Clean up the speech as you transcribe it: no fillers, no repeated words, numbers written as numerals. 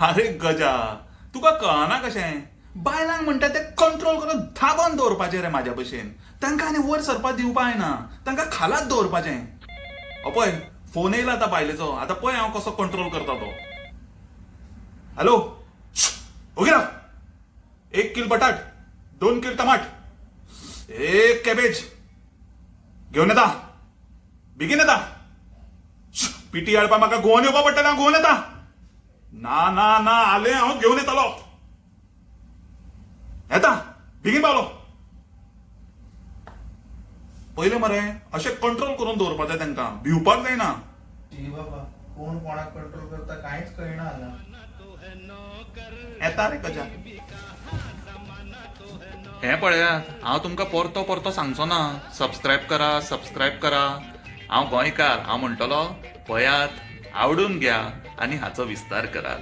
अरे गजा, तुका कळना कशें? बायलांक म्हणटा ते कंट्रोल करून धाबोन दवरपाचें रे म्हाज्या भशेन. तांकां आनी वयर सरपाक दिवपा जायना, तांकां खालाच दवरपाचें. हो पळय, फोन येयला आतां बायलेचो. आतां पळय हांव कसो कंट्रोल करता तो. हॅलो, ओगी राव. 1 कील बटाट, 2 कील टमाट, 1 कॅबेज घेवन येता, बेगीन येता. पिटी हाडपा म्हाका गोवन येवपा पडटलें. हांव गोवन येता. ना ना ना, आले, हांव घेवन येतलो. येता, बेगीन पावलो. पयलें मरे, अशें कंट्रोल करून दवरपाक जाय तांकां, भिवपाक जायना. शी बाबा, कोण कोणाक कंट्रोल करता कांयच कळना हांगा. येता रे गजा. हें पळयात, हांव तुमकां परतो परतो सांगचो ना सबस्क्रायब करा, सबस्क्रायब करा. हांव गोंयकार, हांव म्हणटलो, पळयात, आवडून घ्या आनी हाचो विस्तार करात.